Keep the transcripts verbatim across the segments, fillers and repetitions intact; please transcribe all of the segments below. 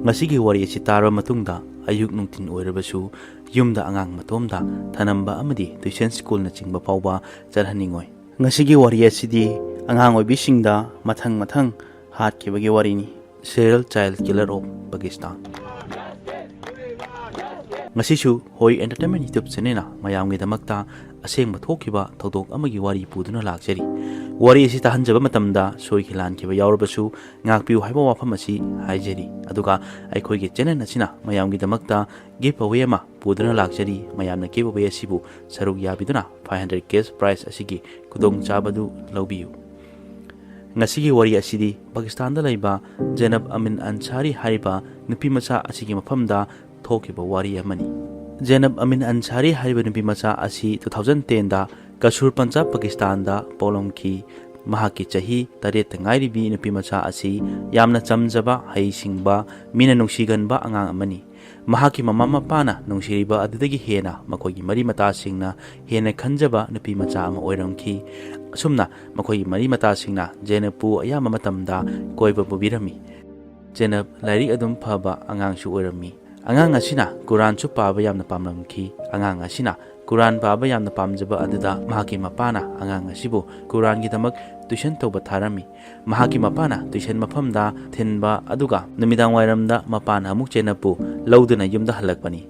ꯃꯁꯤꯒꯤ ꯋꯥꯔꯤ ꯑꯁꯤ ꯇꯥꯔꯕ ꯃꯇꯨꯡꯗ ꯑꯌꯨꯛ ꯅꯨꯡꯊꯤꯜ ꯑꯣꯏꯔꯕꯁꯨ ꯌꯨꯝꯗ ꯑꯉꯥꯡ ꯃꯇꯣꯝꯗ ꯊꯅꯝꯕ ꯑꯃꯗꯤ tuition schoolꯅꯆꯤꯡꯕ ꯐꯥꯎꯕ ꯆꯠꯍꯟꯅꯤꯡꯉꯣꯏ꯫ ꯉꯁꯤꯒꯤ ꯋꯥꯔꯤ ꯑꯁꯤꯗꯤ ꯑꯉꯥꯡ ꯑꯣꯏꯕꯤꯁꯤꯡꯗ ꯃꯊꯪ ꯃꯊꯪ ꯍꯥꯠꯈꯤꯕꯒꯤ ꯋꯥꯔꯤꯅꯤ꯫ Serial Child Killer of Pakistan꯫ ꯉꯁꯤꯁꯨ ꯍꯣꯏ Entertainment YouTube channelꯅ ꯃꯌꯥꯝꯒꯤꯗꯃꯛꯇ ꯑꯁꯦꯡꯕ ꯊꯣꯛꯈꯤꯕ ꯊꯧꯗꯣꯛ ꯑꯃꯒꯤ ꯋꯥꯔꯤ ꯄꯨꯗꯨꯅ ꯂꯥꯛꯆꯔꯤ꯫ ꯋꯥꯔꯤ ꯑꯁꯤ ꯇꯥꯍꯟꯖꯕ ꯃꯇꯝꯗ ꯁꯣꯏꯈꯤ ꯂꯥꯟꯈꯤꯕ ꯌꯥꯎꯔꯕꯁꯨ ꯉꯥꯛꯄꯤꯌꯨ ꯍꯥꯏꯕ ꯋꯥꯐꯝ ꯑꯁꯤ ꯍꯥꯏꯖꯔꯤ꯫ ꯑꯗꯨꯒ ꯑꯩꯈꯣꯏꯒꯤ channel ꯑꯁꯤꯅ ꯃꯌꯥꯝꯒꯤꯗꯃꯛꯇ giveaway ꯑꯃ ꯄꯨꯗꯨꯅ ꯂꯥꯛꯆꯔꯤ꯫ ꯃꯌꯥꯝꯅ giveaway ꯑꯁꯤꯕꯨ ꯁꯔꯨꯛ ꯌꯥꯕꯤꯗꯨꯅ five hundred cash prize ꯑꯁꯤꯒꯤ ꯈꯨꯗꯣꯡꯆꯥꯕꯗꯨ ꯂꯧꯕꯤꯌꯨ꯫ ꯉꯁꯤꯒꯤ ꯋꯥꯔꯤ ꯑꯁꯤꯗꯤ ꯄꯥꯀꯤꯁꯇꯥꯟꯗ ꯂꯩꯕ ꯖꯦꯅꯕ ꯑꯃꯤꯟ ꯑꯟꯁꯥꯔꯤ ꯍꯥꯏꯔꯤꯕ ꯅꯨꯄꯤ ꯃꯆꯥ ꯑꯁꯤꯒꯤ ꯃꯐꯝꯗ ꯊꯣꯛꯈꯤꯕ ꯋꯥꯔꯤ ꯑꯃꯅꯤ꯫ ꯖꯦꯅꯕ ꯑꯃꯤꯟ ꯑꯟꯁꯥꯔꯤ ꯍꯥꯏꯔꯤꯕ ꯅꯨꯄꯤ ꯃꯆꯥ ꯑꯁꯤ two thousand tenꯗ ꯀꯁꯨꯔ, ꯄꯟꯖꯥꯕ, ꯄꯥꯀꯤꯁꯇꯥꯟꯗ ꯄꯣꯛꯂꯝꯈꯤ꯫ ꯃꯍꯥꯛꯀꯤ ꯆꯍꯤ ꯇꯔꯦꯠꯇ ꯉꯥꯏꯔꯤꯕꯤ ꯅꯨꯄꯤ ꯃꯆꯥ ꯑꯁꯤ ꯌꯥꯝꯅ ꯆꯝꯖꯕ, ꯍꯩꯁꯤꯡꯕ, ꯃꯤꯅ ꯅꯨꯡꯁꯤꯒꯟꯕ ꯑꯉꯥꯡ ꯑꯃꯅꯤ꯫ ꯃꯍꯥꯛꯀꯤ ꯃꯃꯥ ꯃꯄꯥꯅ ꯅꯨꯡꯁꯤꯔꯤꯕ ꯑꯗꯨꯗꯒꯤ ꯍꯦꯟꯅ ꯃꯈꯣꯏꯒꯤ ꯃꯔꯤ ꯃꯇꯥꯁꯤꯡꯅ ꯍꯦꯟꯅ ꯈꯟꯖꯕ ꯅꯨꯄꯤ ꯃꯆꯥ ꯑꯃ ꯑꯣꯏꯔꯝꯈꯤ꯫ ꯑꯁꯨꯝꯅ ꯃꯈꯣꯏꯒꯤ ꯃꯔꯤ ꯃꯇꯥꯁꯤꯡꯅ ꯖꯦꯅꯕꯄꯨ ꯑꯌꯥꯝꯕ ꯃꯇꯝꯗ ꯀꯣꯏꯕ ꯄꯨꯕꯤꯔꯝꯃꯤ꯫ ꯖꯦꯅꯕ ꯂꯥꯏꯔꯤꯛ ꯑꯗꯨꯝ ꯐꯕ ꯑꯉꯥꯡꯁꯨ ꯑꯣꯏꯔꯝꯃꯤ꯫ ꯑꯉꯥꯡ ꯑꯁꯤꯅ ꯀꯨꯔꯥꯟꯁꯨ ꯄꯥꯕ ꯌꯥꯝꯅ ꯄꯥꯝꯂꯝꯈꯤ꯫ ꯑꯉꯥꯡ ꯑꯁꯤꯅ ꯀꯨꯔꯥꯟ ꯄꯥꯕ ꯌꯥꯝꯅ ꯄꯥꯝꯖꯕ ꯑꯗꯨꯗ ꯃꯍꯥꯛꯀꯤ ꯃꯄꯥꯅ ꯑꯉꯥꯡ ꯑꯁꯤꯕꯨ ꯀꯨꯔꯥꯟꯒꯤꯗꯃꯛ tuition ꯇꯧꯕ ꯊꯥꯔꯝꯃꯤ꯫ ꯃꯍꯥꯛꯀꯤ ꯃꯄꯥꯅ tuition ꯃꯐꯝꯗ ꯊꯤꯟꯕ ꯑꯗꯨꯒ ꯅꯨꯃꯤꯗꯥꯡ ꯋꯥꯏꯔꯝꯗ ꯃꯄꯥꯅ ꯑꯃꯨꯛ ꯖꯦꯅꯕꯄꯨ ꯂꯧꯗꯨꯅ ꯌꯨꯝꯗ ꯍꯜꯂꯛꯄꯅꯤ꯫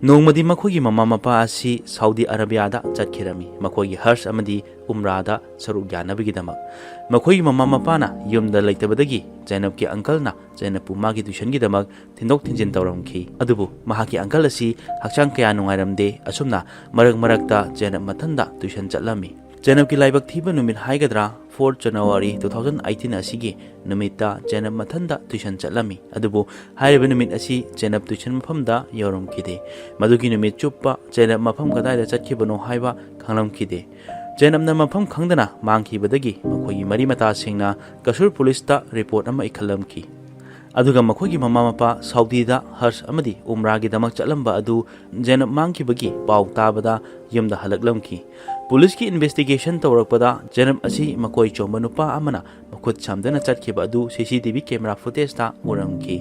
ꯅꯣꯡꯃꯗꯤ ꯃꯈꯣꯏꯒꯤ ꯃꯃꯥ ꯃꯄꯥ ꯑꯁꯤ ꯁꯥꯎꯗꯤ ꯑꯔꯥꯕꯤꯌꯥꯗ ꯆꯠꯈꯤꯔꯝꯃꯤ, ꯃꯈꯣꯏꯒꯤ ꯍꯖ ꯑꯃꯗꯤ ꯎꯝꯔꯥꯗ ꯁꯔꯨꯛ ꯌꯥꯅꯕꯒꯤꯗꯃꯛ꯫ ꯃꯈꯣꯏꯒꯤ ꯃꯃꯥ ꯃꯄꯥꯅ ꯌꯨꯝꯗ ꯂꯩꯇꯕꯗꯒꯤ ꯖꯦꯅꯕꯀꯤ uncleꯅ ꯖꯦꯅꯕꯄꯨ ꯃꯥꯒꯤ tuitionꯒꯤꯗꯃꯛ ꯊꯤꯟꯗꯣꯛ ꯊꯤꯟꯖꯤꯟ ꯇꯧꯔꯝꯈꯤ꯫ ꯑꯗꯨꯕꯨ ꯃꯍꯥꯛꯀꯤ uncle ꯑꯁꯤ ꯍꯛꯆꯥꯡ ꯀꯌꯥ ꯅꯨꯡꯉꯥꯏꯔꯝꯗꯦ꯫ ꯑꯁꯨꯝꯅ ꯃꯔꯛ ꯃꯔꯛꯇ ꯖꯦꯅꯕ ꯃꯊꯟꯗ tuition ꯆꯠꯂꯝꯃꯤ꯫ ꯖꯦꯅꯕꯀꯤ ꯂꯥꯏꯕꯛ ꯊꯤꯕ ꯅꯨꯃꯤꯠ ꯍꯥꯏꯒꯗ꯭ꯔꯥ, fourth January two thousand eighteen ꯑꯁꯤꯒꯤ ꯅꯨꯃꯤꯠꯇ ꯖꯦꯅꯕ ꯃꯊꯟꯗ tuition ꯆꯠꯂꯝꯃꯤ꯫ ꯑꯗꯨꯕꯨ ꯍꯥꯏꯔꯤꯕ ꯅꯨꯃꯤꯠ ꯑꯁꯤ ꯖꯦꯅꯕ tuition ꯃꯐꯝꯗ ꯌꯧꯔꯝꯈꯤꯗꯦ꯫ ꯃꯗꯨꯒꯤ ꯅꯨꯃꯤꯠ ꯆꯨꯞꯄ ꯖꯦꯅꯕ ꯃꯐꯝ ꯀꯗꯥꯏꯗ ꯆꯠꯈꯤꯕꯅꯣ ꯍꯥꯏꯕ ꯈꯪꯂꯝꯈꯤꯗꯦ꯫ ꯖꯦꯅꯕꯅ ꯃꯐꯝ ꯈꯪꯗꯅ ꯃꯥꯡꯈꯤꯕꯗꯒꯤ ꯃꯈꯣꯏꯒꯤ ꯃꯔꯤ ꯃꯇꯥꯁꯤꯡꯅ ꯀꯁꯨꯔ policeꯇ report ꯑꯃ ꯏꯈꯠꯂꯝꯈꯤ꯫ ꯑꯗꯨꯒ ꯃꯈꯣꯏꯒꯤ ꯃꯃꯥ ꯃꯄꯥ ꯁꯥꯎꯗꯤꯗ ꯍꯖ ꯑꯃꯗꯤ ꯎꯝꯔꯥꯒꯤꯗꯃꯛ ꯆꯠꯂꯝꯕ ꯑꯗꯨ ꯖꯦꯅꯕ ꯃꯥꯡꯈꯤꯕꯒꯤ ꯄꯥꯎ ꯇꯥꯕꯗ ꯌꯨꯝꯗ ꯍꯜꯂꯛꯂꯝꯈꯤ꯫ Policeꯀꯤ investigation ꯇꯧꯔꯛꯄꯗ ꯖꯦꯅꯕ ꯑꯁꯤ ꯃꯀꯣꯏ ꯆꯣꯝꯕ ꯅꯨꯄꯥ ꯑꯃꯅ ꯈꯨꯠ ꯁꯝꯗꯅ ꯆꯠꯈꯤꯕ ꯑꯗꯨ ꯁꯤ ꯁꯤ ꯇꯤ ꯚꯤ ꯀꯦꯃꯦꯔꯥ ꯐꯨꯇꯦꯖꯇ ꯎꯔꯝꯈꯤ꯫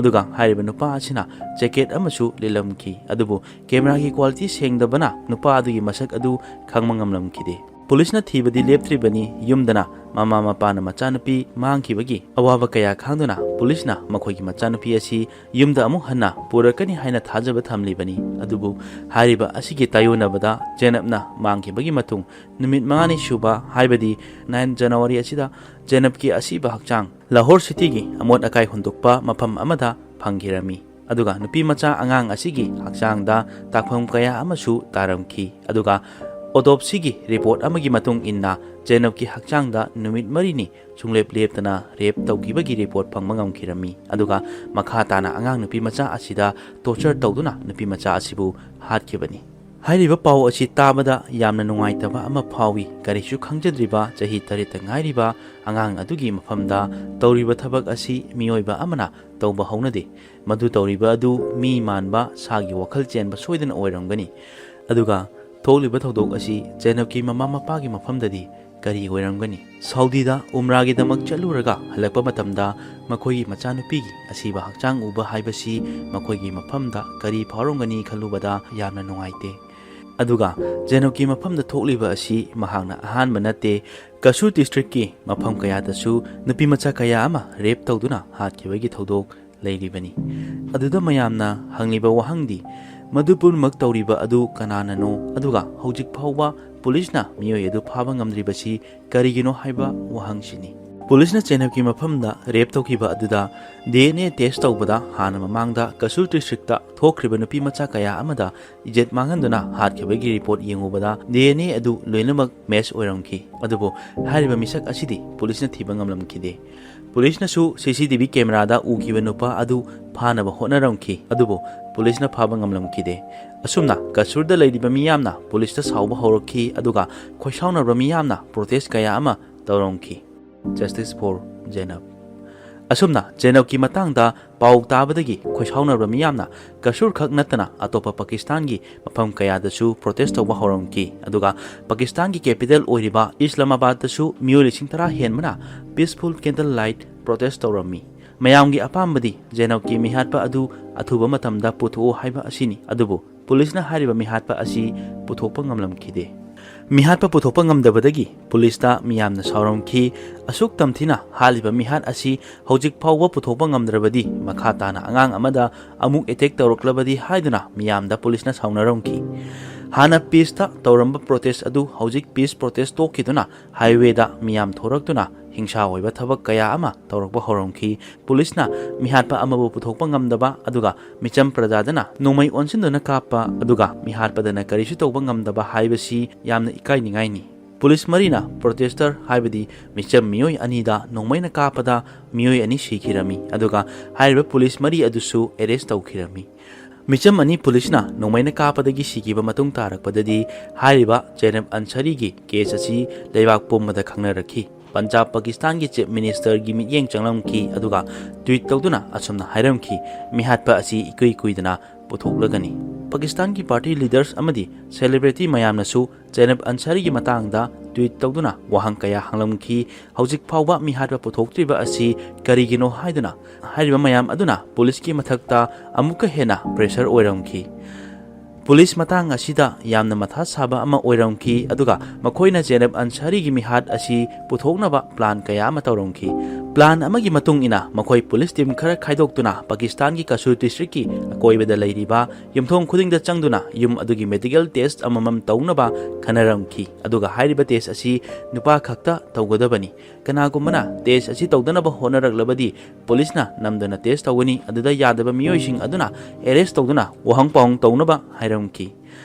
ꯑꯗꯨꯒ ꯍꯥꯏꯔꯤꯕ ꯅꯨꯄꯥ ꯑꯁꯤꯅ ꯖꯦꯀꯦꯠ ꯑꯃꯁꯨ ꯂꯤꯠꯂꯝꯈꯤ꯫ ꯑꯗꯨꯕꯨ ꯀꯦꯃꯦꯔꯥꯒꯤ ꯀ꯭ꯋꯥꯂꯤꯇꯤ ꯁꯦꯡꯗꯕꯅ ꯅꯨꯄꯥ ꯑꯗꯨꯒꯤ ꯃꯁꯛ ꯑꯗꯨ ꯈꯪꯕ ꯉꯝꯂꯝꯈꯤꯗꯦ꯫ ꯄꯨꯂꯤꯁꯅ ꯊꯤꯕꯗꯤ ꯂꯦꯞꯇ꯭ꯔꯤꯕꯅꯤ꯫ ꯌꯨꯝꯗꯅ ꯃꯃꯥ ꯃꯄꯥꯅ ꯃꯆꯥꯅꯨꯄꯤ ꯃꯥꯡꯈꯤꯕꯒꯤ ꯑꯋꯥꯕ ꯀꯌꯥ ꯈꯥꯡꯗꯨꯅ ꯄꯨꯂꯤꯁꯅ ꯃꯈꯣꯏꯒꯤ ꯃꯆꯥꯅꯨꯄꯤ ꯑꯁꯤ ꯌꯨꯝꯗ ꯑꯃꯨꯛ ꯍꯟꯅ ꯄꯨꯔꯛꯀꯅꯤ ꯍꯥꯏꯅ ꯊꯥꯖꯕ ꯊꯝꯂꯤꯕꯅꯤ꯫ ꯑꯗꯨꯕꯨ ꯍꯥꯏꯔꯤꯕ ꯑꯁꯤꯒꯤ ꯇꯥꯏꯌꯣꯟꯅꯕꯗ ꯖꯦꯅꯕꯅ ꯃꯥꯡꯈꯤꯕꯒꯤ ꯃꯇꯨꯡ ꯅꯨꯃꯤꯠ ꯃꯉꯥꯅꯤ ꯁꯨꯕ, ꯍꯥꯏꯕꯗꯤ ꯅꯥꯏꯟ ꯖꯅꯋꯥꯔꯤ ꯑꯁꯤꯗ ꯖꯦꯅꯕꯀꯤ ꯑꯁꯤꯕ ꯍꯛꯆꯥꯡ ꯂꯥꯍꯣꯔ ꯁꯤꯇꯤꯒꯤ ꯑꯃꯣꯠ ꯑꯀꯥꯏ ꯍꯨꯟꯗꯣꯛꯄ ꯃꯐꯝ ꯑꯃꯗ ꯐꯪꯈꯤꯔꯝꯃꯤ꯫ ꯑꯗꯨꯒ ꯅꯨꯄꯤ ꯃꯆꯥ ꯑꯉꯥꯡ ꯑꯁꯤꯒꯤ ꯍꯛꯆꯥꯡꯗ ꯇꯥꯛꯐꯝ ꯀꯌꯥ ꯑꯃꯁꯨ ꯇꯥꯔꯝꯈꯤ꯫ ꯑꯗꯨꯒ ꯑꯣꯇꯣꯞꯁꯤꯒꯤ ꯔꯤꯄꯣꯔꯠ ꯑꯃꯒꯤ ꯃꯇꯨꯡ ꯏꯟꯅ ꯖꯦꯅꯕꯀꯤ ꯍꯛꯆꯥꯡꯗ ꯅꯨꯃꯤꯠ ꯃꯔꯤꯅꯤ ꯁꯨꯡꯂꯦꯞ ꯂꯦꯞꯇꯅ ꯔꯦꯞ ꯇꯧꯈꯤꯕꯒꯤ ꯔꯤꯄꯣꯔꯠ ꯐꯪꯕ ꯉꯝꯈꯤꯔꯝꯃꯤ꯫ ꯑꯗꯨꯒ ꯃꯈꯥ ꯇꯥꯅ ꯑꯉꯥꯡ ꯅꯨꯄꯤ ꯃꯆꯥ ꯑꯁꯤꯗ ꯇꯣꯔꯆꯔ ꯇꯧꯗꯨꯅ ꯅꯨꯄꯤ ꯃꯆꯥ ꯑꯁꯤꯕꯨ ꯍꯥꯠꯈꯤꯕꯅꯤ꯫ ꯍꯥꯏꯔꯤꯕ ꯄꯥꯎ ꯑꯁꯤ ꯇꯥꯕꯗ ꯌꯥꯝꯅ ꯅꯨꯡꯉꯥꯏꯇꯕ ꯑꯃ ꯐꯥꯎꯏ꯫ ꯀꯔꯤꯁꯨ ꯈꯪꯖꯗ꯭ꯔꯤꯕ ꯆꯍꯤ ꯇꯔꯦꯠꯇ ꯉꯥꯏꯔꯤꯕ ꯑꯉꯥꯡ ꯑꯗꯨꯒꯤ ꯃꯐꯝꯗ ꯇꯧꯔꯤꯕ ꯊꯕꯛ ꯑꯁꯤ ꯃꯤꯑꯣꯏꯕ ꯑꯃꯅ ꯇꯧꯕ ꯍꯧꯅꯗꯦ꯫ ꯃꯗꯨ ꯇꯧꯔꯤꯕ ꯑꯗꯨ ꯃꯤ ꯃꯥꯟꯕ ꯁꯥꯒꯤ ꯋꯥꯈꯜ ꯆꯦꯟꯕ ꯁꯣꯏꯗꯅ ꯑꯣꯏꯔꯝꯒꯅꯤ꯫ ꯑꯗꯨꯒ ꯊꯣꯛꯂꯤꯕ ꯊꯧꯗꯣꯛ ꯑꯁꯤ ꯖꯦꯅꯕꯀꯤ ꯃꯃꯥ ꯃꯄꯥꯒꯤ ꯃꯐꯝꯗꯗꯤ ꯀꯔꯤ ꯑꯣꯏꯔꯝꯒꯅꯤ? ꯁꯥꯎꯗꯤꯗ ꯎꯝꯔꯥꯒꯤꯗꯃꯛ ꯆꯠꯂꯨꯔꯒ ꯍꯜꯂꯛꯄ ꯃꯇꯝꯗ ꯃꯈꯣꯏꯒꯤ ꯃꯆꯥꯅꯨꯄꯤꯒꯤ ꯑꯁꯤꯕ ꯍꯛꯆꯥꯡ ꯎꯕ ꯍꯥꯏꯕꯁꯤ ꯃꯈꯣꯏꯒꯤ ꯃꯐꯝꯗ ꯀꯔꯤ ꯐꯥꯎꯔꯝꯒꯅꯤ ꯈꯜꯂꯨꯕꯗ ꯌꯥꯝꯅ ꯅꯨꯡꯉꯥꯏꯇꯦ꯫ ꯑꯗꯨꯒ ꯖꯦꯅꯕꯀꯤ ꯃꯐꯝꯗ ꯊꯣꯛꯂꯤꯕ ꯑꯁꯤ ꯃꯍꯥꯛꯅ ꯑꯍꯥꯟꯕ ꯅꯠꯇꯦ꯫ ꯀꯁꯨꯔ ꯗꯤꯁꯇ꯭ꯔꯤꯛꯀꯤ ꯃꯐꯝ ꯀꯌꯥꯗꯁꯨ ꯅꯨꯄꯤ ꯃꯆꯥ ꯀꯌꯥ ꯑꯃ ꯔꯦꯞ ꯇꯧꯗꯨꯅ ꯍꯥꯠꯈꯤꯕꯒꯤ ꯊꯧꯗꯣꯛ ꯂꯩꯔꯤꯕꯅꯤ꯫ ꯑꯗꯨꯗ ꯃꯌꯥꯝꯅ ꯍꯪꯂꯤꯕ ꯋꯥꯍꯪꯗꯤ, ꯃꯗꯨ ꯄꯨꯝꯅꯃꯛ ꯇꯧꯔꯤꯕ ꯑꯗꯨ ꯀꯅꯥꯅꯅꯣ? ꯑꯗꯨꯒ ꯍꯧꯖꯤꯛ ꯐꯥꯎꯕ ꯄꯨꯂꯤꯁꯅ ꯃꯤꯑꯣꯏ ꯑꯗꯨ ꯐꯥꯕ ꯉꯝꯗ꯭ꯔꯤꯕꯁꯤ ꯀꯔꯤꯒꯤꯅꯣ ꯍꯥꯏꯕ ꯋꯥꯍꯪꯁꯤꯅꯤ꯫ ꯄꯨꯂꯤꯁꯅ ꯖꯦꯅꯕꯀꯤ ꯃꯐꯝꯗ ꯔꯦꯞ ꯇꯧꯈꯤꯕ ꯑꯗꯨꯗ ꯗꯤ ꯑꯦꯟ ꯑꯦ ꯇꯦꯁ ꯇꯧꯕꯗ ꯍꯥꯟꯅ ꯃꯃꯥꯡꯗ ꯀꯁꯨꯔ ꯗꯤꯁꯇ꯭ꯔꯤꯛꯇ ꯊꯣꯛꯈ꯭ꯔꯤꯕ ꯅꯨꯄꯤ ꯃꯆꯥ ꯀꯌꯥ ꯑꯃꯗ ꯏꯖꯠ ꯃꯥꯡꯍꯟꯗꯨꯅ ꯍꯥꯠꯈꯤꯕꯒꯤ ꯔꯤꯄꯣꯔꯠ ꯌꯦꯡꯉꯨꯕꯗ ꯗꯤ ꯑꯦꯟ ꯑꯦ ꯑꯗꯨ ꯂꯣꯏꯅꯃꯛ ꯃꯦꯆ ꯑꯣꯏꯔꯝꯈꯤ꯫ ꯑꯗꯨꯕꯨ ꯍꯥꯏꯔꯤꯕ ꯃꯤꯁꯛ ꯑꯁꯤꯗꯤ ꯄꯨꯂꯤꯁꯅ ꯊꯤꯕ ꯉꯝꯂꯝꯈꯤꯗꯦ꯫ ꯄꯨꯂꯤꯁꯅꯁꯨ ꯁꯤ ꯁꯤ ꯇꯤ ꯚꯤ ꯀꯦꯃꯦꯔꯥꯗ ꯎꯈꯤꯕ ꯅꯨꯄꯥ ꯑꯗꯨ ꯐꯥꯅꯕ ꯍꯣꯠꯅꯔꯝꯈꯤ, ꯑꯗꯨꯕꯨ ꯄꯨꯂꯤꯁꯅ ꯐꯥꯕ ꯉꯝꯂꯝꯈꯤꯗꯦ꯫ ꯑꯁꯨꯝꯅ ꯀꯁꯨꯔꯗ ꯂꯩꯔꯤꯕ ꯃꯤꯌꯥꯝꯅ ꯄꯨꯂꯤꯁꯇ ꯁꯥꯎꯕ ꯍꯧꯔꯛꯈꯤ, ꯑꯗꯨꯒ ꯈꯣꯏꯁꯥꯎꯅꯔꯕ ꯃꯤꯌꯥꯝꯅ ꯄ꯭ꯔꯣꯇꯦꯁ ꯀꯌꯥ ꯑꯃ ꯇꯧꯔꯝꯈꯤ꯫ Justice for Zainab꯫ ꯑꯁꯨꯝꯅ ꯖꯦꯅꯕꯀꯤ ꯃꯇꯥꯡꯗ ꯄꯥꯎ ꯇꯥꯕꯗꯒꯤ ꯈꯣꯏꯁꯥꯎꯅꯔꯕ ꯃꯤꯌꯥꯝꯅ ꯀꯁꯨꯔ ꯈꯛ ꯅꯠꯇꯅ ꯑꯇꯣꯞꯄ ꯄꯥꯀꯤꯁꯇꯥꯟꯒꯤ ꯃꯐꯝ ꯀꯌꯥꯗꯁꯨ protest ꯇꯧꯕ ꯍꯧꯔꯝꯈꯤ꯫ ꯑꯗꯨꯒ ꯄꯥꯀꯤꯁꯇꯥꯟꯒꯤ capital ꯑꯣꯏꯔꯤꯕ ꯏꯁꯂꯥꯃꯥꯕꯥꯗꯇꯁꯨ ꯃꯤꯑꯣꯏ ꯂꯤꯁꯤꯡ ꯇꯔꯥ ꯍꯦꯟꯕꯅ peaceful candle light protest ꯇꯧꯔꯝꯃꯤ꯫ ꯃꯌꯥꯝꯒꯤ ꯑꯄꯥꯝꯕꯗꯤ ꯖꯦꯅꯕꯀꯤ ꯃꯤꯍꯥꯠꯄ ꯑꯗꯨ ꯑꯊꯨꯕ ꯃꯇꯝꯗ ꯄꯨꯊꯣꯛꯎ ꯍꯥꯏꯕ ꯑꯁꯤꯅꯤ꯫ ꯑꯗꯨꯕꯨ ꯄꯨꯂꯤꯁꯅ ꯍꯥꯏꯔꯤꯕ ꯃꯤꯍꯥꯠꯄ ꯑꯁꯤ ꯄꯨꯊꯣꯛꯄ ꯉꯝꯂꯝꯈꯤꯗꯦ꯫ ꯃꯤꯍꯥꯠꯄ ꯄꯨꯊꯣꯛꯄ ꯉꯝꯗꯕꯗꯒꯤ ꯄꯨꯂꯤꯁꯇ ꯃꯤꯌꯥꯝꯅ ꯁꯥꯎꯔꯝꯈꯤ꯫ ꯑꯁꯨꯛ ꯇꯝꯊꯤꯅ ꯍꯥꯠꯂꯤꯕ ꯃꯤꯍꯥꯠ ꯑꯁꯤ ꯍꯧꯖꯤꯛ ꯐꯥꯎꯕ ꯄꯨꯊꯣꯛꯄ ꯉꯝꯗ꯭ꯔꯕꯗꯤ ꯃꯈꯥ ꯇꯥꯅ ꯑꯉꯥꯡ ꯑꯃꯗ ꯑꯃꯨꯛ attack ꯇꯧꯔꯛꯂꯕꯗꯤ ꯍꯥꯏꯗꯨꯅ ꯃꯤꯌꯥꯝꯗ ꯄꯨꯂꯤꯁꯅ ꯁꯥꯎꯅꯔꯝꯈꯤ꯫ ꯍꯥꯟꯅ peace ꯇ ꯇꯧꯔꯝꯕ protest ꯑꯗꯨ ꯍꯧꯖꯤꯛ peace protest ꯇꯣꯛꯈꯤꯗꯨꯅ highway ꯗ ꯃꯤꯌꯥꯝ ꯊꯣꯔꯛꯇꯨꯅ ꯍꯤꯡꯁꯥ ꯑꯣꯏꯕ ꯊꯕꯛ ꯀꯌꯥ ꯑꯃ ꯇꯧꯔꯛꯄ ꯍꯧꯔꯝꯈꯤ꯫ ꯄꯨꯂꯤꯁꯅ ꯃꯤꯍꯥꯠꯄ ꯑꯃꯕꯨ ꯄꯨꯊꯣꯛꯄ ꯉꯝꯗꯕ ꯑꯗꯨꯒ ꯃꯤꯆꯝ ꯄ꯭ꯔꯖꯥꯗꯅ ꯅꯣꯡꯃꯩ ꯑꯣꯟꯁꯤꯟꯗꯨꯅ ꯀꯥꯞꯄ ꯑꯗꯨꯒ ꯃꯤꯍꯥꯠꯄꯗꯅ ꯀꯔꯤꯁꯨ ꯇꯧꯕ ꯉꯝꯗꯕ ꯍꯥꯏꯕꯁꯤ ꯌꯥꯝꯅ ꯏꯀꯥꯏꯅꯤꯡꯉꯥꯏꯅꯤ꯫ ꯄꯨꯂꯤꯁ ꯃꯔꯤꯅ protester ꯍꯥꯏꯕꯗꯤ ꯃꯤꯆꯝ ꯃꯤꯑꯣꯏ ꯑꯅꯤꯗ ꯅꯣꯡꯃꯩꯅ ꯀꯥꯞꯄꯗ ꯃꯤꯑꯣꯏ ꯑꯅꯤ ꯁꯤꯈꯤꯔꯝꯃꯤ, ꯑꯗꯨꯒ ꯍꯥꯏꯔꯤꯕ ꯄꯨꯂꯤꯁ ꯃꯔꯤ ꯑꯗꯨꯁꯨ arrest ꯇꯧꯈꯤꯔꯝꯃꯤ꯫ ꯃꯤꯆꯝ ꯑꯅꯤ ꯄꯨꯂꯤꯁꯅ ꯅꯣꯡꯃꯩꯅ ꯀꯥꯞꯄꯗꯒꯤ ꯁꯤꯈꯤꯕ ꯃꯇꯨꯡ ꯇꯥꯔꯛꯄꯗꯗꯤ ꯍꯥꯏꯔꯤꯕ ꯖꯦꯅꯕ ꯑꯟꯁꯥꯔꯤꯒꯤ case ꯑꯁꯤ ꯂꯩꯕꯥꯛ ꯄꯨꯝꯕꯗ ꯈꯪꯅꯔꯛꯈꯤ꯫ ꯄꯟꯖꯥꯕ ꯄꯥꯀꯤꯁꯇꯥꯟꯒꯤ Chief Minister ꯒꯤ ꯃꯤꯠꯌꯦꯡ ꯆꯪꯂꯝꯈꯤ, ꯑꯗꯨꯒ tweet ꯇꯧꯗꯨꯅ ꯑꯁꯨꯝꯅ ꯍꯥꯏꯔꯝꯈꯤ, "ꯃꯤꯍꯥꯠꯄ ꯑꯁꯤ ꯏꯀꯨꯏ ꯀꯨꯏꯗꯅ ꯄꯨꯊꯣꯛꯂꯒꯅꯤ"꯫ ꯄꯥꯀꯤꯁꯇꯥꯟꯒꯤ party leaders ꯑꯃꯗꯤ celebrity ꯃꯌꯥꯝꯅꯁꯨ ꯖꯦꯅꯕ ꯑꯟꯁꯥꯔꯤꯒꯤ ꯃꯇꯥꯡꯗ tweet ꯇꯧꯗꯨꯅ ꯋꯥꯍꯪ ꯀꯌꯥ ꯍꯪꯂꯝꯈꯤ꯫ ꯍꯧꯖꯤꯛ ꯐꯥꯎꯕ ꯃꯤꯍꯥꯠꯄ ꯄꯨꯊꯣꯛꯇ꯭ꯔꯤꯕ ꯑꯁꯤ ꯀꯔꯤꯒꯤꯅꯣ ꯍꯥꯏꯗꯨꯅ ꯍꯥꯏꯔꯤꯕ ꯃꯌꯥꯝ ꯑꯗꯨꯅ ꯄꯨꯂꯤꯁꯀꯤ ꯃꯊꯛꯇ ꯑꯃꯨꯛꯀ ꯍꯦꯟꯅ pressure ꯑꯣꯏꯔꯝꯈꯤ꯫ ꯄꯨꯂꯤꯁ ꯃꯇꯥꯡ ꯑꯁꯤꯗ ꯌꯥꯝꯅ ꯃꯊꯥ ꯁꯥꯕ ꯑꯃ ꯑꯣꯏꯔꯝꯈꯤ, ꯑꯗꯨꯒ ꯃꯈꯣꯏꯅ ꯖꯦꯅꯕ ꯑꯟꯁꯥꯔꯤꯒꯤ ꯃꯤꯍꯥꯠ ꯑꯁꯤ ꯄꯨꯊꯣꯛꯅꯕ plan ꯀꯌꯥ ꯑꯃ ꯇꯧꯔꯝꯈꯤ꯫ Plan ꯑꯃꯒꯤ ꯃꯇꯨꯡ ꯏꯟꯅ ꯃꯈꯣꯏ ꯄꯨꯂꯤꯁ team ꯈꯔ ꯈꯥꯏꯗꯣꯛꯇꯨꯅ ꯄꯥꯀꯤꯁꯇꯥꯟꯒꯤ ꯀꯁꯨꯔ district ꯀꯤ ꯑꯀꯣꯏꯕꯗ ꯂꯩꯔꯤꯕ ꯌꯨꯝꯊꯣꯡ ꯈꯨꯗꯤꯡꯗ ꯆꯪꯗꯨꯅ ꯌꯨꯝ ꯑꯗꯨꯒꯤ medical test ꯑꯃꯃꯝ ꯇꯧꯅꯕ ꯈꯟꯅꯔꯝꯈꯤ꯫ ꯑꯗꯨꯒ ꯍꯥꯏꯔꯤꯕ test ꯑꯁꯤ ꯅꯨꯄꯥ ꯈꯛꯇ ꯇꯧꯒꯗꯕꯅꯤ꯫ ꯀꯅꯥꯒꯨꯝꯕꯅ test ꯑꯁꯤ ꯇꯧꯗꯅꯕ ꯍꯣꯠꯅꯔꯛꯂꯕꯗꯤ ꯄꯨꯂꯤꯁꯅ ꯅꯝꯗꯅ test ꯇꯧꯒꯅꯤ꯫ ꯑꯗꯨꯗ ꯌꯥꯗꯕ ꯃꯤꯑꯣꯏꯁꯤꯡ ꯑꯗꯨꯅ arrest ꯇꯧꯗꯨꯅ ꯋꯥꯍꯪ ꯄꯥꯎꯍꯪ ꯇꯧꯅꯕ ꯍꯥꯏꯔꯝꯈꯤ꯫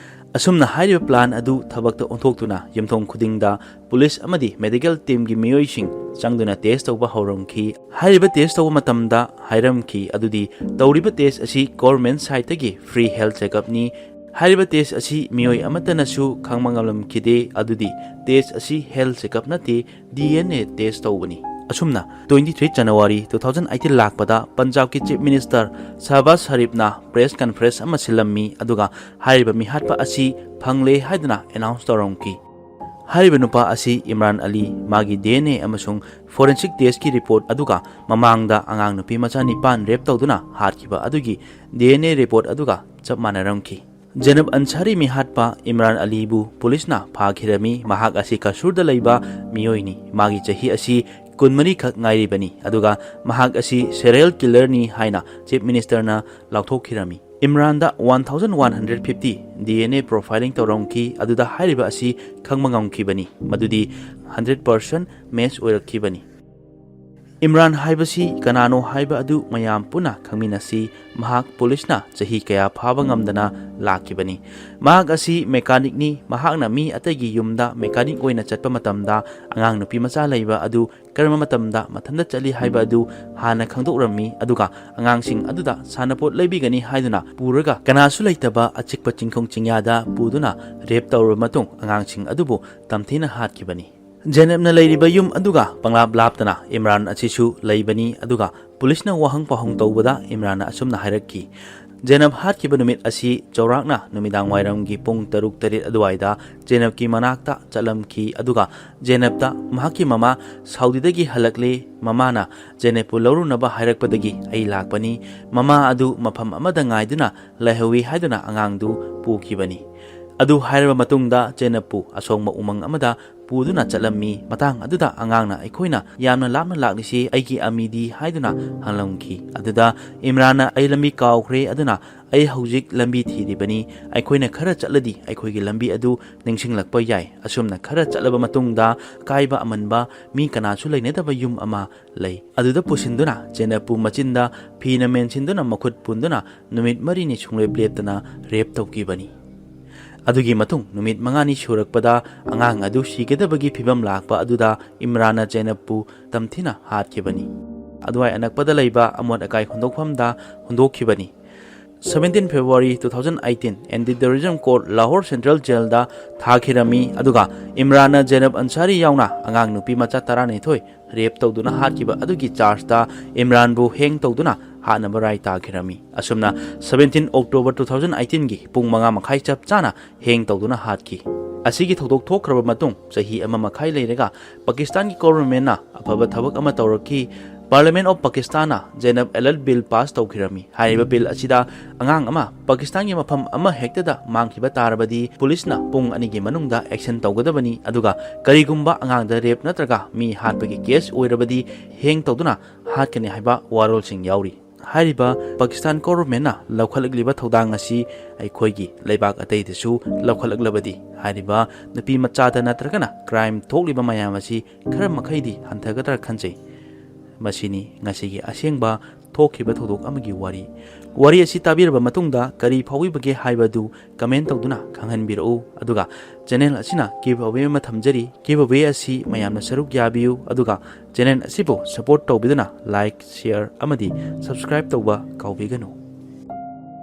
ꯑꯁꯨꯝꯅ ꯍꯥꯏꯔꯤꯕ plan ꯑꯗꯨ ꯊꯕꯛꯇ ꯑꯣꯟꯊꯣꯛꯇꯨꯅ ꯌꯨꯝꯊꯣꯡ ꯈꯨꯗꯤꯡꯗ ꯄꯨꯂꯤꯁ ꯑꯃꯗꯤ medical team ꯒꯤ ꯃꯤꯑꯣꯏꯁꯤꯡ ꯆꯪꯗꯨꯅ test ꯇꯧꯕ ꯍꯧꯔꯝꯈꯤ꯫ ꯍꯥꯏꯔꯤꯕ test ꯇꯧꯕ ꯃꯇꯝꯗ ꯍꯥꯏꯔꯝꯈꯤ ꯑꯗꯨꯗꯤ ꯇꯧꯔꯤꯕ test ꯑꯁꯤ government side ꯇꯒꯤ free health checkup ꯅꯤ꯫ ꯍꯥꯏꯔꯤꯕ test ꯑꯁꯤ ꯃꯤꯑꯣꯏ ꯑꯃꯠꯇꯅꯁꯨ ꯈꯪꯕ ꯉꯝꯂꯝꯈꯤꯗꯦ꯫ ꯑꯗꯨꯗꯤ test ꯑꯁꯤ health checkup ꯅꯠꯇꯦ, D N A test ꯇꯧꯕꯅꯤ꯫ ꯑꯁꯨꯝꯅ twenty three January two thousand eighteen ꯂꯥꯛꯄꯗ ꯄꯟꯖꯥꯕꯀꯤ Chief Minister ꯁꯍꯕꯥꯖ ꯁꯔꯤꯐꯅ press conference ꯑꯃ ꯁꯤꯜꯂꯝꯃꯤ, ꯑꯗꯨꯒ ꯍꯥꯏꯔꯤꯕ ꯃꯤꯍꯥꯠꯄ ꯑꯁꯤ ꯐꯪꯂꯦ ꯍꯥꯏꯗꯨꯅ announce ꯇꯧꯔꯝꯈꯤ꯫ ꯍꯥꯏꯔꯤꯕ ꯅꯨꯄꯥ ꯑꯁꯤ ꯏꯝꯔꯥꯟ ꯑꯂꯤ, ꯃꯥꯒꯤ D N A ꯑꯃꯁꯨꯡ forensic testꯀꯤ report ꯑꯗꯨꯒ ꯃꯃꯥꯡꯗ ꯑꯉꯥꯡ ꯅꯨꯄꯤ ꯃꯆꯥ ꯅꯤꯄꯥꯟ rape ꯇꯧꯗꯨꯅ ꯍꯥꯠꯈꯤꯕ ꯑꯗꯨꯒꯤ D N A report ꯑꯗꯨꯒ ꯆꯞ ꯃꯥꯟꯅꯔꯝꯈꯤ꯫ ꯖꯦꯅꯕ ꯑꯟꯁꯥꯔꯤ ꯃꯤꯍꯥꯠꯄ ꯏꯝꯔꯥꯟ ꯑꯂꯤꯕꯨ ꯄꯨꯂꯤꯁꯅ ꯐꯥꯈꯤꯔꯝꯃꯤ꯫ ꯃꯍꯥꯛ ꯑꯁꯤ ꯀꯁꯨꯔꯗ ꯂꯩꯕ ꯃꯤꯑꯣꯏꯅꯤ꯫ ꯃꯥꯒꯤ ꯆꯍꯤ ꯑꯁꯤ ꯀꯨꯟꯃꯔꯤ ꯈꯛ ꯉꯥꯏꯔꯤꯕꯅꯤ, ꯑꯗꯨꯒ ꯃꯍꯥꯛ ꯑꯁꯤ serial killerꯅꯤ ꯍꯥꯏꯅ Chief Ministerꯅ ꯂꯥꯎꯊꯣꯛꯈꯤꯔꯝꯃꯤ꯫ ꯏꯝꯔꯥꯟꯗ one thousand one hundred fifty D N A profiling ꯇꯧꯔꯝꯈꯤ, ꯑꯗꯨꯗ ꯍꯥꯏꯔꯤꯕ ꯑꯁꯤ ꯈꯪꯕ ꯉꯝꯈꯤꯕꯅꯤ ꯃꯗꯨꯗꯤ hundred percent match ꯑꯣꯏꯔꯛꯈꯤꯕꯅꯤ꯫ ꯏꯝꯔꯥꯟ ꯍꯥꯏꯕꯁꯤ ꯀꯅꯥꯅꯣ ꯍꯥꯏꯕ ꯑꯗꯨ ꯃꯌꯥꯝ ꯄꯨꯟꯅ ꯈꯪꯃꯤꯟꯅꯁꯤ꯫ ꯃꯍꯥꯛ ꯄꯨꯂꯤꯁꯅ ꯆꯍꯤ ꯀꯌꯥ ꯐꯥꯕ ꯉꯝꯗꯅ ꯂꯥꯛꯈꯤꯕꯅꯤ꯫ ꯃꯍꯥꯛ ꯑꯁꯤ mechanicꯅꯤ꯫ ꯃꯍꯥꯛꯅ ꯃꯤ ꯑꯇꯩꯒꯤ ꯌꯨꯝꯗ mechanic ꯑꯣꯏꯅ ꯆꯠꯄ ꯃꯇꯝꯗ ꯑꯉꯥꯡ ꯅꯨꯄꯤ ꯃꯆꯥ ꯂꯩꯕ ꯑꯗꯨ ꯀꯔꯝꯕ ꯃꯇꯝꯗ ꯃꯊꯟꯇ ꯆꯠꯂꯤ ꯍꯥꯏꯕ ꯑꯗꯨ ꯍꯥꯟꯅ ꯈꯪꯗꯣꯛꯔꯝꯃꯤ, ꯑꯗꯨꯒ ꯑꯉꯥꯡꯁꯤꯡ ꯑꯗꯨꯗ ꯁꯥꯟꯅꯄꯣꯠ ꯂꯩꯕꯤꯒꯅꯤ ꯍꯥꯏꯗꯨꯅ ꯄꯨꯔꯒ ꯀꯅꯥꯁꯨ ꯂꯩꯇꯕ ꯑꯆꯤꯛꯄ ꯆꯤꯡꯈꯣꯡ ꯆꯤꯡꯌꯥꯗ ꯄꯨꯗꯨꯅ rape ꯇꯧꯔꯕ ꯃꯇꯨꯡ ꯑꯉꯥꯡꯁꯤꯡ ꯑꯗꯨꯕꯨ ꯇꯝꯊꯤꯅ ꯍꯥꯠꯈꯤꯕꯅꯤ꯫ ꯖꯦꯅꯕꯅ ꯂꯩꯔꯤꯕ ꯌꯨꯝ ꯑꯗꯨꯒ ꯄꯪꯂꯥꯞ ꯂꯥꯞꯇꯅ ꯏꯝꯔꯥꯟ ꯑꯁꯤꯁꯨ ꯂꯩꯕꯅꯤ, ꯑꯗꯨꯒ ꯄꯨꯂꯤꯁꯅ ꯋꯥꯍꯪ ꯄꯥꯎꯍꯪ ꯇꯧꯕꯗ ꯏꯝꯔꯥꯟꯅ ꯑꯁꯨꯝꯅ ꯍꯥꯏꯔꯛꯈꯤ, "ꯖꯦꯅꯕ ꯍꯥꯠꯈꯤꯕ ꯅꯨꯃꯤꯠ ꯑꯁꯤ ꯆꯥꯎꯔꯥꯛꯅ ꯅꯨꯃꯤꯗꯥꯡ ꯋꯥꯏꯔꯝꯒꯤ ꯄꯨꯡ ꯇꯔꯨꯛ ꯇꯔꯦꯠ ꯑꯗꯨꯋꯥꯏꯗ ꯖꯦꯅꯕꯀꯤ ꯃꯅꯥꯛꯇ ꯆꯠꯂꯝꯈꯤ, ꯑꯗꯨꯒ ꯖꯦꯅꯕꯇ ꯃꯍꯥꯛꯀꯤ ꯃꯃꯥ ꯁꯥꯎꯗꯤꯗꯒꯤ ꯍꯜꯂꯛꯂꯦ, ꯃꯃꯥꯅ ꯖꯦꯅꯕꯄꯨ ꯂꯧꯔꯨꯅꯕ ꯍꯥꯏꯔꯛꯄꯗꯒꯤ ꯑꯩ ꯂꯥꯛꯄꯅꯤ꯫ ꯃꯃꯥ ꯑꯗꯨ ꯃꯐꯝ ꯑꯃꯗ ꯉꯥꯏꯗꯨꯅ ꯂꯩꯍꯧꯏ" ꯍꯥꯏꯗꯨꯅ ꯑꯉꯥꯡꯗꯨ ꯄꯨꯈꯤꯕꯅꯤ꯫ ꯑꯗꯨ ꯍꯥꯏꯔꯕ ꯃꯇꯨꯡꯗ ꯖꯦꯅꯕꯄꯨ ꯑꯁꯣꯡꯕ ꯎꯃꯪ ꯑꯃꯗ ꯄꯨꯗꯨꯅ ꯆꯠꯂꯝꯃꯤ꯫ ꯃꯇꯥꯡ ꯑꯗꯨꯗ ꯑꯉꯥꯡꯅ, "ꯑꯩꯈꯣꯏꯅ ꯌꯥꯝꯅ ꯂꯥꯞꯅ ꯂꯥꯛꯂꯤꯁꯤ ꯑꯩꯒꯤ ꯑꯃꯤꯗꯤ?" ꯍꯥꯏꯗꯨꯅ ꯍꯪꯂꯝꯈꯤ꯫ ꯑꯗꯨꯗ ꯏꯝꯔꯥꯟꯅ, "ꯑꯩ ꯂꯝꯕꯤ ꯀꯥꯎꯈ꯭ꯔꯦ, ꯑꯗꯨꯅ ꯑꯩ ꯍꯧꯖꯤꯛ ꯂꯝꯕꯤ ꯊꯤꯔꯤꯕꯅꯤ꯫ ꯑꯩꯈꯣꯏꯅ ꯈꯔ ꯆꯠꯂꯗꯤ ꯑꯩꯈꯣꯏꯒꯤ ꯂꯝꯕꯤ ꯑꯗꯨ ꯅꯤꯡꯁꯤꯡꯂꯛꯄ ꯌꯥꯏ꯫ ꯑꯁꯨꯝꯅ ꯈꯔ ꯆꯠꯂꯕ ꯃꯇꯨꯡꯗ ꯑꯀꯥꯏꯕ ꯑꯃꯟꯕ, ꯃꯤ ꯀꯅꯥꯁꯨ ꯂꯩꯅꯗꯕ ꯌꯨꯝ ꯑꯃ ꯂꯩ꯫ ꯑꯗꯨꯗ ꯄꯨꯁꯤꯟꯗꯨꯅ ꯖꯦꯅꯕꯄꯨ ꯃꯆꯤꯟꯗ ꯐꯤꯅ ꯃꯦꯟꯁꯤꯟꯗꯨꯅ ꯃꯈꯨꯠ ꯄꯨꯟꯗꯨꯅ ꯅꯨꯃꯤꯠ ꯃꯔꯤꯅꯤ ꯁꯨꯡꯂꯦꯞ ꯂꯦꯞꯇꯅ rape ꯇꯧꯈꯤꯕꯅꯤ꯫ ꯑꯗꯨꯒꯤ ꯃꯇꯨꯡ ꯅꯨꯃꯤꯠ ꯃꯉꯥꯅꯤ ꯁꯨꯔꯛꯄꯗ ꯑꯉꯥꯡ ꯑꯗꯨ ꯁꯤꯒꯗꯕꯒꯤ ꯐꯤꯕꯝ ꯂꯥꯛꯄ ꯑꯗꯨꯗ ꯏꯝꯔꯥꯟꯅ ꯖꯦꯅꯕꯄꯨ ꯇꯝꯊꯤꯅ ꯍꯥꯠꯈꯤꯕꯅꯤ꯫ ꯑꯗꯨꯋꯥꯏ ꯑꯅꯛꯄꯗ ꯂꯩꯕ ꯑꯃꯣꯠ ꯑꯀꯥꯏ ꯍꯨꯟꯗꯣꯛꯐꯝꯗ ꯍꯨꯟꯗꯣꯛꯈꯤꯕꯅꯤ꯫ Seventeen February two thousand eighteen, Anti Terrorism Court Lahore Central Jailꯗ ꯊꯥꯈꯤꯔꯝꯃꯤ, ꯑꯗꯨꯒ ꯏꯝꯔꯥꯟꯅ ꯖꯦꯅꯕ ꯑꯟꯁꯥꯔꯤ ꯌꯥꯎꯅ ꯑꯉꯥꯡ ꯅꯨꯄꯤ ꯃꯆꯥ ꯇꯔꯥꯅꯤꯊꯣꯏ ꯔꯦꯞ ꯇꯧꯗꯨꯅ ꯍꯥꯠꯈꯤꯕ ꯑꯗꯨꯒꯤ ꯆꯥꯔꯖꯇ ꯏꯝꯔꯥꯟꯕꯨ ꯍꯦꯡ ꯇꯧꯗꯨꯅ ꯍꯥꯠꯅꯕ ꯔꯥꯏ ꯇꯥꯈꯤꯔꯝꯃꯤ꯫ ꯑꯁꯨꯝꯅ ꯁꯕꯦꯟꯇꯤꯟ ꯑꯣꯛꯇꯣꯕꯔ ꯇꯨ ꯊꯥꯎꯖꯟ ꯑꯩꯇꯤꯟꯒꯤ ꯄꯨꯡ ꯃꯉꯥ ꯃꯈꯥꯏ ꯆꯞ ꯆꯥꯅ ꯍꯦꯡ ꯇꯧꯗꯨꯅ ꯍꯥꯠꯈꯤ꯫ ꯑꯁꯤꯒꯤ ꯊꯧꯗꯣꯛ ꯊꯣꯛꯈ꯭ꯔꯕ ꯃꯇꯨꯡ ꯆꯍꯤ ꯑꯃ ꯃꯈꯥꯏ ꯂꯩꯔꯒ ꯄꯥꯀꯤꯁꯇꯥꯟꯒꯤ ꯒꯣꯚꯔꯟꯃꯦꯟꯠꯅ ꯑꯐꯕ ꯊꯕꯛ ꯑꯃ ꯇꯧꯔꯛꯈꯤ꯫ ꯄꯥꯔꯂꯤꯌꯥꯃꯦꯟꯠ ꯑꯣꯐ ꯄꯥꯀꯤꯁꯇꯥꯟꯅ ꯖꯦꯅꯕ ꯑꯦꯂꯔꯠ ꯕꯤꯜ ꯄꯥꯁ ꯇꯧꯈꯤꯔꯝꯃꯤ꯫ ꯍꯥꯏꯔꯤꯕ ꯕꯤꯜ ꯑꯁꯤꯗ ꯑꯉꯥꯡ ꯑꯃ ꯄꯥꯀꯤꯁꯇꯥꯟꯒꯤ ꯃꯐꯝ ꯑꯃ ꯍꯦꯛꯇꯗ ꯃꯥꯡꯈꯤꯕ ꯇꯥꯔꯕꯗꯤ ꯄꯨꯂꯤꯁꯅ ꯄꯨꯡ ꯑꯅꯤꯒꯤ ꯃꯅꯨꯡꯗ ꯑꯦꯛꯁꯟ ꯇꯧꯒꯗꯕꯅꯤ, ꯑꯗꯨꯒ ꯀꯔꯤꯒꯨꯝꯕ ꯑꯉꯥꯡꯗ ꯔꯦꯞ ꯅꯠꯇ꯭ꯔꯒ ꯃꯤ ꯍꯥꯠꯄꯒꯤ ꯀꯦꯁ ꯑꯣꯏꯔꯕꯗꯤ ꯍꯦꯡ ꯇꯧꯗꯨꯅ ꯍꯥꯠꯀꯅꯤ ꯍꯥꯏꯕ ꯋꯥꯔꯣꯜꯁꯤꯡ ꯌꯥꯎꯔꯤ꯫ ꯍꯥꯏꯔꯤꯕ ꯄꯥꯀꯤꯁꯇꯥꯟ ꯒꯣꯚꯔꯟꯃꯦꯟꯠꯅ ꯂꯧꯈꯠꯂꯛꯂꯤꯕ ꯊꯧꯗꯥꯡ ꯑꯁꯤ ꯑꯩꯈꯣꯏꯒꯤ ꯂꯩꯕꯥꯛ ꯑꯇꯩꯗꯁꯨ ꯂꯧꯈꯠꯂꯛꯂꯕꯗꯤ ꯍꯥꯏꯔꯤꯕ ꯅꯨꯄꯤ ꯃꯆꯥꯗ ꯅꯠꯇ꯭ꯔꯒꯅ ꯀ꯭ꯔꯥꯏꯝ ꯊꯣꯛꯂꯤꯕ ꯃꯌꯥꯝ ꯑꯁꯤ ꯈꯔ ꯃꯈꯩꯗꯤ ꯍꯟꯊꯒꯗ꯭ꯔꯥ ꯈꯟꯖꯩ꯫ ꯃꯁꯤꯅꯤ ꯉꯁꯤꯒꯤ ꯑꯁꯦꯡꯕ ꯊꯣꯛꯈꯤꯕ ꯊꯧꯗꯣꯛ ꯑꯃꯒꯤ ꯋꯥꯔꯤ꯫ ꯋꯥꯔꯤ ꯑꯁꯤ ꯇꯥꯕꯤꯔꯕ ꯃꯇꯨꯡꯗ ꯀꯔꯤ ꯐꯥꯎꯕꯤꯕꯒꯦ ꯍꯥꯏꯕꯗꯨ ꯀꯃꯦꯟꯠ ꯇꯧꯗꯨꯅ ꯈꯪꯍꯟꯕꯤꯔꯛꯎ꯫ ꯑꯗꯨꯒ ꯆꯦꯅꯦꯜ ꯑꯁꯤꯅ ꯒꯤꯚ ꯑꯋꯦ ꯑꯃ ꯊꯝꯖꯔꯤ꯫ ꯒꯤꯚ ꯑꯋꯦ ꯑꯁꯤ ꯃꯌꯥꯝꯅ ꯁꯔꯨꯛ ꯌꯥꯕꯤꯌꯨ, ꯑꯗꯨꯒ ꯆꯦꯅꯦꯜ ꯑꯁꯤꯕꯨ ꯁꯄꯣꯔꯠ ꯇꯧꯕꯤꯗꯨꯅ ꯂꯥꯏꯛ, ꯁꯤꯌꯔ ꯑꯃꯗꯤ ꯁꯕꯁꯀ꯭ꯔꯥꯏꯕ ꯇꯧꯕ ꯀꯥꯎꯕꯤꯒꯅꯨ꯫